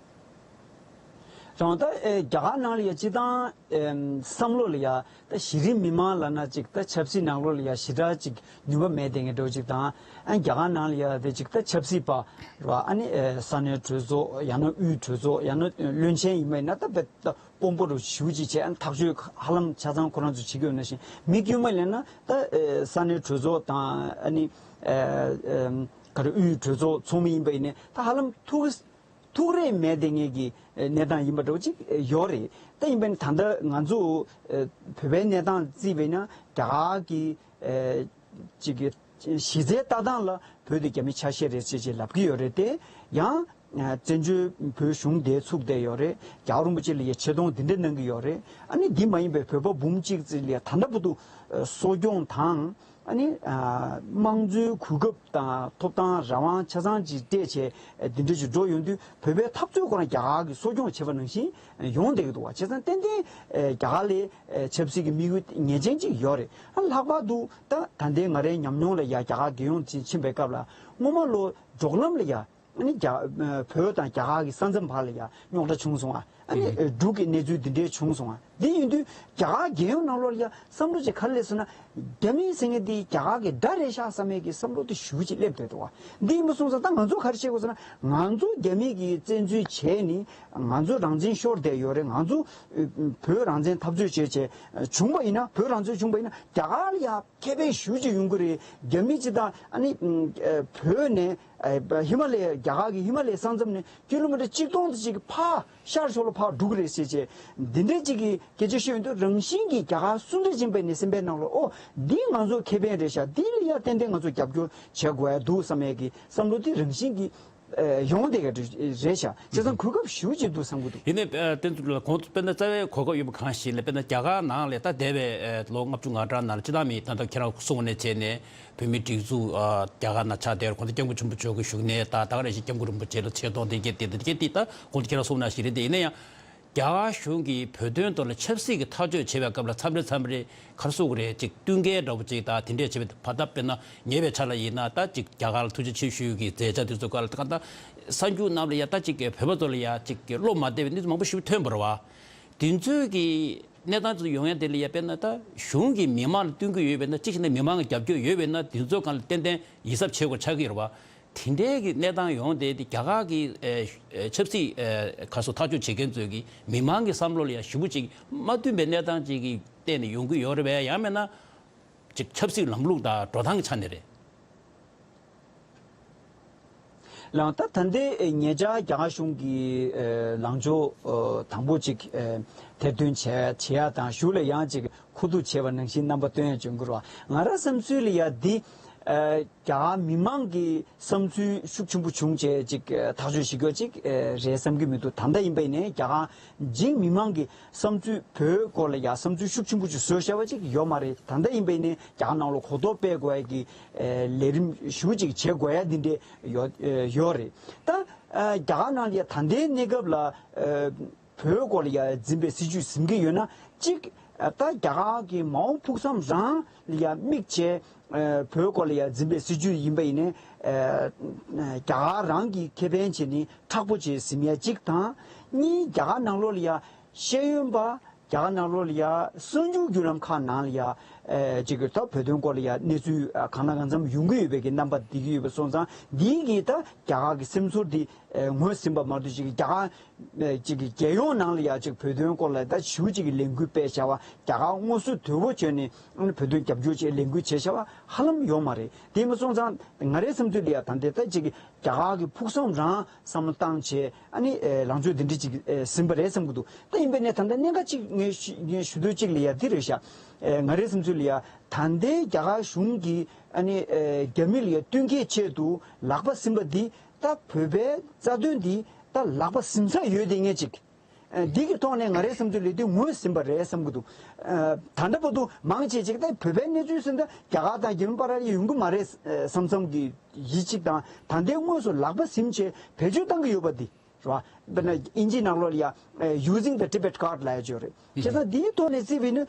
དང་ད་ཨེ་རྒྱ་གར་ནང་ལ་ཡ་སྤྱི་བཏང་ཨེམ་བསམ་བློ་ལ་ཡ་ད་གཞི་རིམ་མི་མང་ལབ་ན་ཅིག་ད་ཆབ་སྲིད་ནང་ལོགས་ལ་ཡ་ཞེ་དྲག་ཅིག་ནུས་པ་མེད་དེ་ངས་འགྲོ་ཅིག་དང་ཨ་རྒྱ་གར་ནང་ལ་ཡ་དེ་ཅིག་ད་ཆབ་སྲིད་པ་ར་ཨ་ནི་ཨེ་ས་གནས་གྲོས་ཚོགས་ཡང་ན་དབུས་གྲོས་ཚོགས་ཡང་ན་བློན་ཆེན་ཡིན་པ་ཡིན་ན་ད་དཔེ་ད་དཔོན་པོ་རུ་ཞུ་ཅིག་བྱས་ཨ་ནི་ཐག་གཅོད་ཧ་ལམ་ཆ་ཚང་ཁོ་རང་ཚོ་བྱེད་ཀྱི་ཡོད་ན་བཞིན་མི་དཀྱུས་མ་ལས་ན་ད་ཨེ་ས་གནས་གྲོས་ཚོགས་དང་ཨ་ནི་ཨེ་ཨེམ་ག་རེ་དབུས་གྲོས་ཚོགས་ཚོགས་མི་ཡིན་པ་ཡིན་ནའི་ད་ཧ་ལམ་ཐུགས་ཐུགས་རེ་མེད་དེ་ངེད་ཀྱི་གནས་སྟངས་ཡིན་པ་འདྲ་བོ་ཅིག་ཡོད་རེད། ད་ཡིན་པས་ན་ད་ལྟ་ང་ཚོ་བོད་པའི་གནས་སྟངས་བརྩིས་པས་ན་རྒྱ་གར་གྱི་ཅིག་གི་གཞི་རྩའི་ལྟ་སྟངས་ལ་བོད་དེ་རྒྱ་མིའི་ཆ་ཤས་རེད་ཅེས་ཅེས་ལབ་ཀྱི་ཡོད་རེད་དེ་ཡང་བཙན་བྱོལ་བོད་གཞུང་དེ་ཚུགས་བསྡད་ཡོད་རེད། རྒྱལ་བ་རིན་པོ་ཆེ་ལ་ཡང་ཆེ་མཐོང་འདི་འདྲ་གནང་གི་ཡོད་རེད། ཨ་ནི་འདི་མ་ཡིན་པའི་བོད་པ་འབུམ་གཅིག་ཙམ་ལ་ཡང་ད་ལྟ་བར་དུ་གསོ་སྐྱོང་དང་། ཨ་ནི་དམངས་གཙོའི་གོ་སྐབས་དང་ཐོབ་ཐང་རང་དབང་ཆ་ཚང་ཅིག་སྤྲད་བྱས་འདི་འདྲ་ཞིག་འགྲོ་ཡོང་དུས་བོད་པའི་འཐབ་རྩོད་ཁོ་རང་རྒྱ་གར་གྱིས་གསོ་སྐྱོང་བྱས་པ་ནང་བཞིན་ཡོང་བསྡད་ཀྱི་འདུག་བ། བྱས་ཙང་ཏན་ཏན་རྒྱ་གར་ལ་ཆབ་སྲིད་ཀྱི་དམིགས་ཡུལ་ངེས་ཅན་ཅིག་ཡོད་རེད། ཨ་ལྷག་པར་དུ་ད་ད་ལྟའི་ང་རའི་ཉམས་མྱོང་ལ་ཡ་རྒྱ་གར་རྒྱལ་ཡོངས་ཕྱིན་ཕྱིན་པའི་སྐབས་ལ་སྔོན་མ་ལོ་འབྲོག་ལམ་ལ་ཡ། ཨ་ནི་རྒྱ་བོད་དང་རྒྱ་གར་གྱི་ས་མཚམས་བར་ལ་ཡང་རྙོག་དྲ་བྱུང་སོང་ཨ། ཨ་ནི་འབྲུག་གི་གནས་ཚུལ་འདི་འདྲའི་བྱུང་སོང་ཨ། འདི་ཡིན་དུས་རྒྱ་གར་རྒྱལ་ཡོངས་ནང་ལོགས་ལ་ཡང་བསམ་བློ་ཅིག་ག་རེ་སླེབས་སོང་ན། རྒྱ་མི་ཟེར་མཁན་འདི་རྒྱ་གར་གྱི་དགྲ་རེད་ཤག་བསམ་ཡས་ཀྱི་བསམ་བློ་དེ་ཞེ་པོ་ཅིག་སླེབས་བསྡད་འདུག་ཨ། འདི་ཡིན་པ་སོང་ཙང་ད་ང་ཚོ་ག་རེ་བྱེད་དགོས་ཟེར་ན་ང་ཚོ་རྒྱ་མི་གིས་བཙན་འཛུལ་བྱས་ནས་ང་ཚོ་རང་བཙན་ཤོར་བསྡད་ཡོད་རེད། ང་ཚོ་བོད་རང་བཙན་འཐབ་རྩོད་བྱས་བྱས་བྱུང་བ་ཡིན་ན་བོད་རང་བཙན་བྱུང་བ་ཡིན་ན་རྒྱ་གར་ལ་ཡང་ཁེ་ཕན་ཞེ་པོ་ཅིག་ཡོང་གི་རེད། རྒྱ་མི་སྤྱི་དང་ཨ་ནི་བོད་ནས་ཧི་མ་ལ་ཡའི་རྒྱ་གར་གྱི་ཧི་མ་ལ་ཡའི་ས་མཚམས་ནས་ཀི་ལོ་མི་ཊར་གཅིག་སྟོང་ཙམ་ཅིག་ཕར་ཤར་ཕྱོགས་ལ་ཕར་འགྲོ་གི་རེད་ཟེར་བྱས་འདི་འདྲའི་ཅིག་གི་སྐད་ཆ་ཤོད་ཡོང་དུས་རང་བཞིན་གྱིས་རྒྱ་གར་སུ་འདྲ་ཅིག་ཡིན་པའི་ནས་སེམས་པའི་ནང་ལ་ཨོ་འདི་ང་ཚོ་ཁེ་ཕན་རེད་ཤག་འདི་ལ་ཡང་ཏན་ཏན་ང་ཚོ་རྒྱབ་སྐྱོར་བྱེད་དགོས་ཡ་འདུག་བསམ་ཡས་ཀྱི་བསམ་བློ་འདི་རང་བཞིན་གྱིས་ཡོང་བསྡད་ཡ་རེད་ཤག་བྱས་ཙང་གོ་སྐབས་ཞེ་པོ་ཅིག་འདུག་བསམ་གྱི་འདུག་ཡིན་ནའི་ཨ་བསྟན་འཛིན་ལགས་གོང་དུ་དཔེར་ན་རྩ་བའི་གོ་སྐབས་ཡོད་པ་གང་ཞིག་ལ་དཔེར་ན་རྒྱ་གར་ནང་ལ་ད་འདས་པའི་ཨ་ལོ་ལྔ་བཅུ་ང་གྲངས་ནང་ལ་སྤྱི་བཏང་མི་ད་ལྟ་ཁྱེད་རང་གསུངས་པ་ནས་བྱས་ནས་བོད་མིའི་སྒྲིག་འཛུགས་ཨ་རྒྱ་གར་ནང་ཆགས་བསྡད་རེད། གོང་དུ་སྐྱབས་མགོན་ཆེན་པོ་མཆོག་གི་བཞུགས་གནས་དང་ད་ག་ནང་བཞིན་སྐྱབས་མགོན་རིན་པོ་ཆེ་ལ་ཆེ་མཐོང་དེ་གས་དེ་དེ་གས་དེ་ད་གོང་དུ་ཁྱེད་རང་གསུངས་ནང་བཞིན་རེད། དེ་ཡིན་ན་ཡང་རྒྱ་གར་གཞུང་གིས་བོད་དོན་ཐོག་ལ་ཆབ་སྲིད་ཀྱི་ཐག་གཅོད་བྱེད་པའི་སྐབས་ལ་མཚམས་རེ་མཚམས་རེ་ག་རེ་ཟེར་དགོས་རེད། ཅིག་བསྟུན་མཁས་འདྲ་པོ་ཅིག་དང་དེ་འདྲས་བྱེད་པའི་བར་ཐག་དཔེར་ན་ཉེ་བའི་ཆར་ལ་ཡིན་ན་ད་ཅིག་རྒྱ་གར་ལ་ཐུགས་རྗེ་ཆེ་ཞུ་གི་མཛད་འཆར་དེ་ཚོ་སྐོར་ལ་ད་གང་ལྟར་གསར་འགྱུར་རྣམས་ལ་ཡ་ད་ཅིག་བོད་པ་ཚོ་ལ་ཡ་ཅིག་བློ་མ་བདེ་བའི་གནས་ཚུལ་མང་པོ་ཞིག་ཐོན་པ་རེད་བ། དེ་ཚོའི་གི་གནས་སྟངས་དེ་ཚོ་ཡོང་ཡ་དེ་ལ་ཡ་དཔེར་ན་ད་གཞུང་གིས་མི་མང་ལ་བསྟུན་གྱི་ཡོད་པས་ན་གཅིག་བྱས་ན་མི་མང་གི་རྒྱབ་སྐྱོར་ཡོད་པས་ན་དེ་ཚོ་སྒང་ལ་ཏན་ཏན་ཡིད་གཟབ་བྱེད་དགོས་ཆགས་ཀྱི་ཡོད་རེད་བ། དེ་འདྲའི་གི་གནས་སྟངས་ཡོང་དེ་དེ་རྒྱ་གར་གི་ཨེ་ཨེ་ཆབ་སྲིད་ཨེ་ག་སོ་ཐག་གཅོད་བྱེད་མཁན་ཚོས་གི་མི་མང་གི་བསམ་བློ་ལ་ཡང་ཞེ་པོ་ཅིག་མ་བསྟུན་པའི་གནས་སྟངས་ཅིག་གི་སྟེང་ནས་ཡོང་གི་ཡོད་རེད་པས། ཡང་མིན་ན་ཅིག་ཆབ་སྲིད་ལམ་ལུགས་དང་འགྲོ་སྟངས་ཀྱི་ཆ་ནས་རེད། ལགས་ད་ད་ལྟའི་ཉེ་ཆར་རྒྱ་གར་གཞུང་གི་ལངས་ཕྱོགས་དང་པོ་ཅིག་ཐེར་འདོན་བྱས་བྱེད་ཡ་དང་གཞུག་ལ་ཡང་ཅིག་མཁོ་སྒྲུབ་བྱས་པ་ནང་བཞིན་རྣམ་པ་སྟོན་ཡ་བྱུང་གི་རེད་བ། ང་རང་བསམ་ཚུལ་ལ་ཡ་འདི། རྒྱ་གར་མི་མང་གི་བསམ་ཚུལ་ཤུགས་ཆེན་པོ་བྱུང་བྱས་ཅིག་ཐག་གཅོད་བྱེད་རྒྱུ་ཅིག་རེད་བསམ་གྱི་མི་འདུག་ད་ལྟ་ཡིན་པ་ཡིན་ནའི་རྒྱ་གར་འཇིག་མི་མང་གི་བསམ་ཚུལ་བོད་སྐོར་ལ་ཡ་བསམ་ཚུལ་ཤུགས་ཆེན་པོ་ཅིག་བཟོས་བཞག་པ་ཅིག་ཡོད་མ་རེད། ད་ལྟ་ཡིན་པ་ཡིན་ནའི་རྒྱ་གར་ནང་ལ་གོ་རྟོགས་སྤེལ་དགོས་ཡ་གི་ལས་རིམ་ཞུ་ཅིག་བྱེད་དགོས་ཡ་འདི་འདྲས་ཡོད་ཡོད་རེད། ད་རྒྱ་གར་ནང་ལ་ཡ་ད་ལྟའི་གནས་སྐབས་ལ། བོད་སྐོར་ལ་ཡ་འཛིན་པའི་སྲིད་ཇུས་ཟིན་གྱི་ཡོད་ན་གཅིག་ད་རྒྱ་གར་གྱི་མ་འོངས་ཕུགས་བསམ་རང་ལ་ཡ་དམིགས་བྱས་བོད་སྐོར་ལ་ཡ་འཛིན་པའི་སྲིད་ཇུས་ཡིན་པ་ཡིན་ནའི་རྒྱ་གར་རང་གི་ཁེ་ཕན་བྱས་ནས་མཁྲེགས་པོ་བྱས་ཟིན་ཡ་གཅིག་དང་། གཉིས་རྒྱ་གར་ནང་ལོགས་ལ་ཡ་ཤེས་ཡོན་པ་རྒྱ་གར་ནང་ལོགས་ལ་ཡ་གསར་འགྱུར་བརྒྱུད་ལམ་ཁག་ནང་ལ་ཡ་ཅིག་གི་ད་བོད་དོན་སྐོར་ལ་ཡ་གནས་ཚུལ་གང་ལ་གང་འཚམ་ཡོང་གི་ཡོད་པའི་གི་རྣམ་པ་འདི་གི་ཡོད་པ་སོང་ཙང་འདིའི་གི་ད་རྒྱ་གར་གི་སེམས་ཚོར་འདི་ངོས་ཟིན་པ་མ་གཏོགས་ཅིག་རྒྱ་གར་ཅིག་གི་རྒྱལ་ཡོངས་ནང་ལ་ཡ་ཅིག་བོད་དོན་སྐོར་ལ་ད་ཞུ་ཅིག་གི་ལས་འགུལ་སྤེལ་བྱ་བ་རྒྱ་གར་དངོས་སུ་དོལ་པོ་བྱོན་ནས་བོད་དོན་རྒྱབ་སྐྱོར་བྱེད་ལས་འགུལ་བྱེད་བྱ་བ་ཧ་ལམ་ཡོད་མ་རེད། དེ་མ་སོང་ཙང་ང་རའི་བསམ་ཚུལ་ལ་ཡ་ད་འདི་ད་ཅིག་གི་རྒྱ་གར་གི་ཕུགས་བསམ་རང་བསམ་བློ་བཏང་བྱས་ཨ་ནི་ལངས་ཕྱོགས་འདི་འདྲ་ཅིག་ཟིན་པ་རེད་བསམ་གི་འདུག་ད་ཡིན་པས་ནས་ད་ལྟ་གནད་འགག་ཅིག་ངས་ཞུ་ངས་ཞུ་འདོད་ཅིག་ལ་ཡ་འདི་རེད་ཤག་ང་རའི་བསམ་ཚུལ་ལ་ཡ་ད་ལྟའི་རྒྱ་གར་གཞུང་གིས་ཨ་ནི་རྒྱ་མི་ལ་ཡ་བསྟུན་མཁས་ཆེད་དུ་ལག་པ་ཟིན་པ་འདི། ད་བོད་པའི་རྩ་དོན་འདི་ད་ལག་པ་ཟིན་ཚར་ཡོད་དེ་ངས་ཅིག་འདི་གི་ཐོག་ནས་ང་རའི་བསམ་ཚུལ་ལས་དུས་ངོས་ཟིན་པ་རེད་བསམ་གི་འདུག་ད་ལྟ་བར་དུ་མང་ཆེ་ཅིག་ད་བོད་པའི་གནས་ཚུལ་ཟིན་ད་རྒྱ་གར་དང་རྒྱ་མི་བར་ཡོང་གི་མ་རེད་བསམ་བསམ་གི་ཡིད་ཅིག་དང་ད་ལྟའི་དངོས་སུ་ལག་པ་ཟིན་བྱས་བེད་སྤྱོད་བཏང་གི་ཡོད་པ་འདི་རེད་བ། དཔེར་ན་ཨིན་ཇིའི་ནང་ལོགས་ལ་ཡ་using the Tibet card ལབ་ཡ་ཅིག་ཡོད་རེད། བྱས་ཙང་འདིའི་ཐོག་ནས་བརྩིས་པས་ན་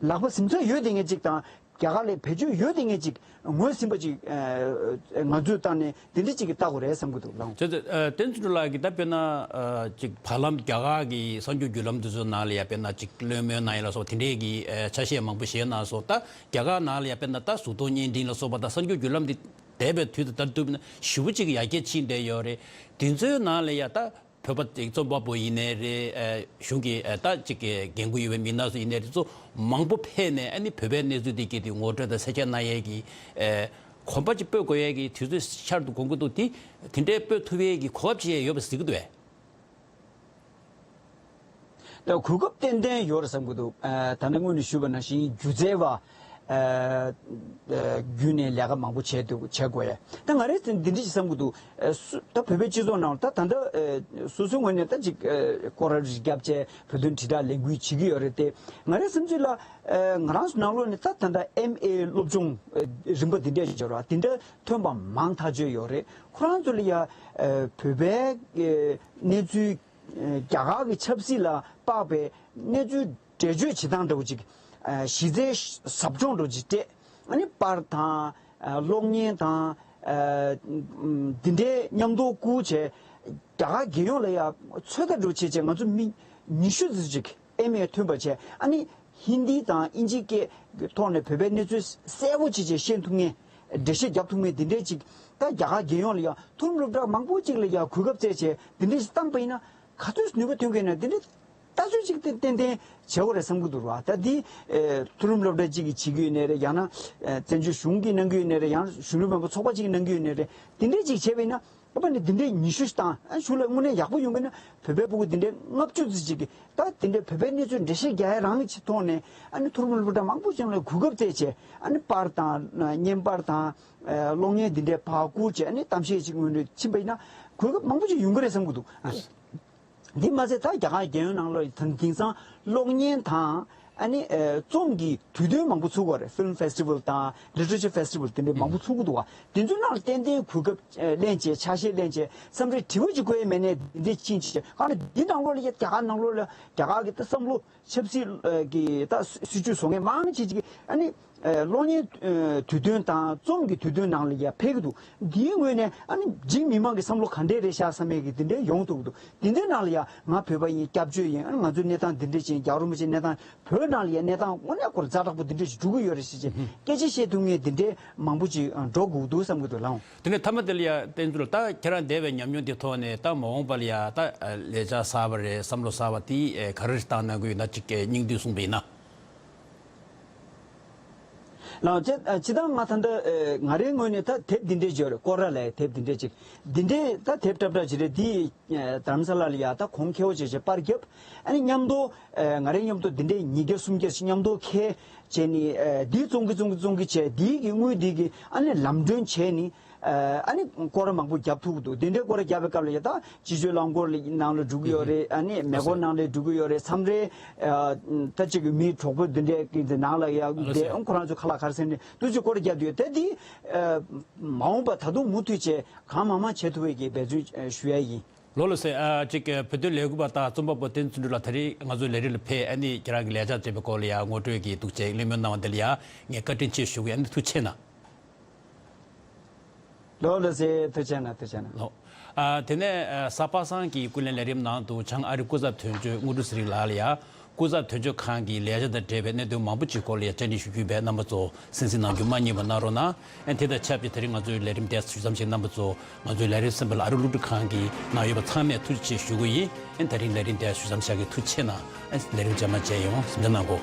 ལག་པ་ཟིན་ཚར་ཡོད་དེ་ངས་ཅིག་དང་། རྒྱ་གར་ལ་བེད་སྤྱོད་ཡོད་དེ་ངས་ཅིག་ངོས་ཟིན་པ་ཅིག་ཨ་ང་ཚོས་བཏང་ནས་དེ་འདྲ་ཅིག་གི་ལྟ་དགོས་རེད་བསམ་གྱི་འདུག་ལགས། བྱས་ཙང་ཨ་བསྟན་འཛིན་ལགས་ཀྱིས་ད་དཔེར་ན་ཨ་ཅིག་བར་ལམ་རྒྱ་གར་གྱི་གསར་འགྱུར་བརྒྱུད་ལམ་དེ་ཚོའི་ནང་ལ་ཡ་དཔེར་ན་ཅིག་བློན་མོལ་གནང་ཡས་ལ་སོགས་དེ་འདྲས་ཀྱི་ཨ་ཆ་ཤས་མང་པོ་བཤད་གནང་སོང་། ད་རྒྱ་གར་ནང་ལ་ཡ་དཔེར་ན་ད་གཟུགས་མཐོང་བརྙན་འཕྲིན་ལ་སོགས་པ་ད་གསར་འགྱུར་བརྒྱུད་ལམ་འདི་འདས་པའི་དུས་དང་ད་ལྟ་བསྡུར་ན་ཞེ་པོ་ཅིག་ཡར་རྒྱས་ཕྱིན་བསྡད་ཡོད་རེད། དེ་ཚོའི་ནང་ལ་ཡ་ད་བོད་པ་ཅིག་རྩོམ་པ་པོ་ཡིན་ནའི་རེད། ཨ་གཞུང་གི་ཨ་ད་ཅིག་གི་འགན་ཁུར་ཡོད་པའི་མི་སྣ་ཚོ་ཡིན་ནའི་རེད། ཚོ་མང་པོ་ཕེབས་ནས་ཨ་ནི་བོད་པའི་གནས་ཚུལ་འདི་སྐད་དུ་ངོ་སྤྲོད་དང་གསལ་ཁ་གནང་ཡས་ཀྱི་ཨ་གོམ་པ་ཅིག་སྤོ་དགོས་ཡས་ཀྱི་དུས་ཚོད་ཤར་དུ་འགོང་གི་འདུག་དེ་དེ་འདྲའི་སྤོ་ཐུབ་ཡས་ཀྱི་གོ་སྐབས་ཅིག་ཡོད་པ་གཟིགས་ཀྱི་འདུག་གས། ད་གོ་སྐབས་ཏན་ཏན་ཡོད་རེད་བསམ་གྱི་འདུག་ཨ་ད་ནི་སྔོན་ནས་ཞུས་པ་ནང་བཞིན་སྒྱུ་རྩལ་བ་ཨ་ཨ་བརྒྱུད་ནས་ལས་ཀ་མང་པོ་བྱས་འདུག་བྱེད་དགོས་ཡ། ད་ང་རས་འདི་འདྲ་ཞིག་བསམ་གྱི་འདུག་ཨ་སུ་ད་བོད་པའི་སྤྱི་ཚོགས་ནང་ལ་ད་ད་ལྟ་ཨ་སོ་སོའི་ངོས་ནས་ད་ཅིག་ཨ་སྐོར་ར་རེ་བརྒྱབ་བྱས་བོད་དོན་དྲིལ་བསྒྲགས་ལས་འགུལ་བྱེད་ཀྱི་ཡོད་རེད་དེ། ང་རའི་བསམ་ཚུལ་ལ་ཨ་ང་རང་ཚོ་ནང་ལོགས་ནས་ད་ད་ལྟ་ཨེམ་ཨེ་སློབ་སྦྱོང་ཨ་རིམ་པ་འདི་འདྲ་ཞིག་ཡོད་རེད་བ། འདི་འདྲ་ཐོན་པ་མང་ཐག་ཆོད་ཡོད་རེད། ཁོ་རང་ཚོ་ལ་ཡ་ཨ་བོད་པའི་ཨ་གནས་ཚུལ། རྒྱ་གར་གྱི་ཆབ་སྲིད་ལ་དཔག་པའི་གནས་ཚུལ་འགྲེལ་བརྗོད་བྱེད་སྟངས་འདྲ་བོ་ཅིག་གཞི་རྩའི་ཟབ་སྦྱོང་འདྲ་བོ་ཅིག་སྤྲད། ཨ་ནི་པར་དང་གློག་བརྙན་དང་འདི་འདྲའི་མཉམ་དུ་བསྐུར་བྱས་རྒྱ་གར་རྒྱལ་ཡོངས་ལ་ཡང་ཚོད་ལྟ་འདྲ་བོ་བྱས་བྱས་ང་ཚོ་མི་ཉི་ཤུ་ཙམ་ཅིག་ཨེམ་ཨེ་ཐོན་པ་བྱས། ཨ་ནི་ཧིན་དི་དང་ཨིན་ཇི་སྐད་ཀྱི་ཐོག་ནས་བོད་པའི་གནས་ཚུལ་གསལ་པོ་བྱས་བྱས་ཤེས་ཐུབ་མཁན། འགྲེལ་བཤད་རྒྱབ་ཐུབ་མཁན་འདི་འདྲས་ཅིག་ད་རྒྱ་གར་རྒྱལ་ཡོངས་ལ་ཡང་མཐོ་རིམ་སློབ་གྲྭ་མང་པོ་ཅིག་ལ་ཡང་གོ་སྐབས་བཙལ་བྱས་འདི་འདྲས་ཅིག་བཏང་པ་ཡིན་ན་ག་ཚོད་ནུས་པ་ཐོན་གྱི་ཡོད་ན་འདི་འདྲས་ལྟ་ཚུལ་ཅིག་ཏན་ཏན་བྱེད་དགོས་རེད་བསམ་གྱི་འདུག་ར། ད་འདི་ཨེ་མཐོ་རིམ་སློབ་གྲྭ་ཅིག་གིས་བྱེད་ཀྱི་ཡོད་ནའི་རེད། ཡང་ན་ཨེ་བཙན་བྱོལ་གཞུང་གིས་གནང་གི་ཡོད་ནའི་རེད། ཡང་གཞོན་ནུ་མང་པོ་ཚོགས་པ་ཅིག་གིས་གནང་གི་ཡོད་ནའི་རེད། འདི་འདྲས་ཅིག་བྱས་པ་ཡིན་ན། ད་པ་ནི་འདི་འདྲའི་ཉི་ཤུ་ཞིག་བཏང་། ཨ་གཞུང་ལ་དངོས་གནས་ཡག་པོ་ཡོང་གི་ན་བོད་པའི་ཕྲུ་གུ་འདི་འདྲའི་ལྔ་བཅུ་ཙམ་ཅིག་གིས་ད་འདི་འདྲའི་བོད་པའི་གནས་ཚུལ་འགྲེལ་བཤད་རྒྱག་ཡ་རང་གི་ཆེད་ཐོག་ནས་ཨ་ནི་མཐོ་རིམ་སློབ་གྲྭ་མང་པོ་ཅིག་ལ་གོ་སྐབས་བཙལ་བྱས་ཨ་ནི་པར་དང་བརྙན་པར་དང་ཨ་གློག་བརྙན་འདི་འདྲའི་ཕར་བསྐུར་བྱས་ཨ་ནི་གཏམ་བཤད་ཅིག་སྔོན་འགྲོ་ཕྱིན་པ་ཡིན་ན་གོ་སྐབས་མང་པོ་ཅིག་ཡོང་གི་རེད་བསམ་གྱི་འདུག་ཨ། འདི་མ་ཟད་ད་རྒྱ་གར་རྒྱལ་ཡོངས་ནང་ལ་ད་དེང་སང་གློག་བརྙན་དང་ཨ་ནི་ཨ་རྩོམ་གྱི་དུས་སྟོན་མང་པོ་ཚུགས་ཀྱི་ཡོད་རེད། Film Festival་དང་Literature Festival་དེ་འདྲའི་མང་པོ་ཚུགས་ཀྱི་འདུག་བ། དེ་ཚོའི་ནང་ལ་ཏན་ཏན་གོ་སྐབས་ཨ་ལེན་བྱས་ཆ་ཤས་ལེན་བྱས་བསམ་ཚུལ་དྲི་བ་ཅིག་བཀོད་ཡས་མེད་ནའི་འདི་འདྲ་ཕྱིན་བྱས་གང་ལ་འདི་ནང་ལོགས་ལ་ཡ་རྒྱ་གར་ནང་ལོགས་ལ་རྒྱ་གར་གྱི་ད་བསམ་བློ་ཆབ་སྲིད་ཨ་ཀྱི་ད་སྲིད་ཇུས་བཟོ་མཁན་མང་ཆེ་ཅིག་གིས་ཨ་ནི་ཨ་གློག་བརྙན་ཨ་དུས་སྟོན་དང་རྩོམ་གྱི་དུས་སྟོན་ནང་ལ་ཡ་ཕེབས་ཀྱི་འདུག་འདིའི་ངོས་ནས་ཨ་ནི་འཇིག་མི་མང་གི་བསམ་བློ་ག་འདྲས་རེད་ཤག་བསམ་ཡས་ཀྱི་འདི་འདྲས་ཡོང་ཐུབ་ཀྱི་འདུག་འདི་འདྲའི་ནང་ལ་ཡ་ང་བོད་པ་ཡིན། སྐྱབས་བཅོལ་ཡིན། ཨ་ནི་ང་ཚོའི་གནས་སྟངས་འདི་འདྲས་ཅིག་ཡིན། རྒྱལ་བ་རིན་པོ་ཆེའི་གནས་སྟངས་བོད་ནང་ལ་ཡ་གནས་སྟངས་དངོས་གནས་ཁོ་ར་ཛ་དྲག་པོ་འདི་འདྲས་ཞིག་འགྲོ་གི་ཡོད་རེད་ཟེར་བྱས་སྐད་ཆ་བཤད་ཐུབ་མཁན་འདི་འདྲས་མང་པོ་ཅིག་འགྲོ་དགོས་འདུག་བསམ་གྱི་འདུག་ལགས། དེ་ནས་མཐའ་མ་དེ་ལ་ཡ་བསྟན་འཛིན་ལགས། ད་ཁྱེད་རང་འདས་པའི་ཉམས་མྱོང་དེ་ཐོག་ནས་ད་མ་འོངས་པ་ལ་ཡ་ད་ལས་འཆར་གསར་པ་རེད། བསམ་བློ་གསར་པ་དེ་ག་རེ་བཏང་གནང་གི་ཡོད་ན་ཅིག་སྙིང་བསྡུས་གསུངས་པ་ཡིན་ན། ལགས་སོ། སྤྱིར་བཏང་ང་ད་ལྟ་ང་རའི་ངོས་ནས་ད་དེབ་འདི་འདྲས་ཅིག་ཡོད་རེད། སྐོར་ར་ལབ་ཡ་དེབ་འདི་འདྲས་ཅིག་འདི་འདྲས་ད་དེབ་སྲབ་སྲབ་ཅིག་རེད། འདི་རྡ་རམ་ས་ལ་ལ་ཡ་ད་གོང་ཁེ་པོ་བྱས་བྱས་པར་བརྒྱབ། ཨ་ནི་མཉམ་དུ་ང་རའི་མཉམ་དུ་འདི་འདྲས་ཉིས་བརྒྱ་སུམ་བརྒྱ་ཞིག་མཉམ་དུ་ཁེལ་བྱས་ནི་འདི་བཙོང་གི་བཙོང་གི་བཙོང་གི་བྱས། འདི་གི་དངུལ་འདི་གི་ཨ་ནི་ལམ་གྲོན་བྱས་ནི། ཨ་ནི་སྐོར་ར་མང་པོ་བརྒྱབ་ཐུབ་ཀྱི་འདུག་དེ་འདྲའི་སྐོར་ར་བརྒྱབ་པའི་སྐབས་ལ་ཡ་ད་སྤྱི་སྤྱོད་རླངས་འཁོར་ནང་ལ་འགྲོ་གི་ཡོད་རེད། ཨ་ནི་མེ་འཁོར་ནང་ལ་འགྲོ་གི་ཡོད་རེད། མཚམས་རེ་ད་ཅིག་མི་གྲོགས་པོ་འདི་འདྲའི་གི་ནང་ལ་ཡ་བསྡད། ཁོ་རང་ཚོ་ཁ་ལག་ག་རེ་ཟ་ནས་འདུག་ཅིག་སྐོར་ར་བརྒྱབ་ཡོད། དེ་འདི་མ་འོངས་པ་ད་དུང་མུ་མཐུད་བྱས་གང་མང་མང་བྱེད་ཐུབ་པའི་གི་འབད་བརྩོན་ཞུ་ཡ་ཡིན། ལགས་ལགས་སེ། ཨ་ཅིག་བོད་དོན་ལས་འགུལ་བ་དང་རྩོམ་པ་པོ་བསྟན་འཛིན་ལགས་ད་རེས་ང་ཚོའི་ལས་རིམ་ལ་ཕེབས། ཨ་ནི་ཁྱེད་རང་གི་ལས་འཆར་བྱས་པའི་སྐོར་ལ་ཡ་ངོ་སྤྲོད་ཀྱི་འདུག་ཅེས་གླེང་མོལ་གནང་བ་འདི་ལ་ཡ་ངས་བཀའ་དྲིན་ཆེ་ཞུ་གི། ཨ་ནི་ཐུགས་རྗེ་གནང་། ལགས་ལགས་སེ། ཐུགས་རྗེ་གནང་། ཐུགས་རྗེ་གནང་། ལགས། ཨ་དེ་ནས་ཨ་གཟའ་པ་སངས་ཀྱི་སྐུ་ལས་ལས་རིམ་ནང་དུ་བྱང་ཨ་རིའི་སྐུ་ཚབ་དོན་གཅོད་དངོས་གྲུབ་ཚེ་རིང་ལགས་ལ་ཡ་སྐུ་ཚབ་དོན་གཅོད་ཁང་གི་ལས་འཆར་དང་འབྲེལ་བའི་གནད་དོན་མང་པོ་ཅིག་སྐོར་ལ་ཡ་བཅར་འདྲི་ཞུ་རྒྱུ་ཡིན་པས་རྣམ་པ་ཚོ་གསན་གཟིགས་གནང་རྒྱུ་མ་བསྙེལ་བ་གནང་རོགས་གནང་། ཨ་དེ་དང་ཆབས་ཅིག་དེ་རིང་ང་ཚོའི་ལས་རིམ་དེ་ཞུ་མཚམས་བཞག། རྣམ་པ་ཚོ་ང་ཚོའི་ལས་རིམ་གསན་པ་ལ་ཨ་རི་སློབ་ཕྲུག་ཁང་གི་ནང་ཡོད་པ་ཚང་མས་ཐུགས་རྗེ་ཆེ་ཞུ་གི་ཡིན། ཨ་དེ་རིང་ལས་རིམ་དེ་ཞུ་མཚམས་བཞག་གི། ཐུགས་རྗེ་གནང་། ཨ་ལས་རིམ་རྗེས་མ་མཇལ་ཡོང་། གཟིམ་འཇག་གནང་གོ།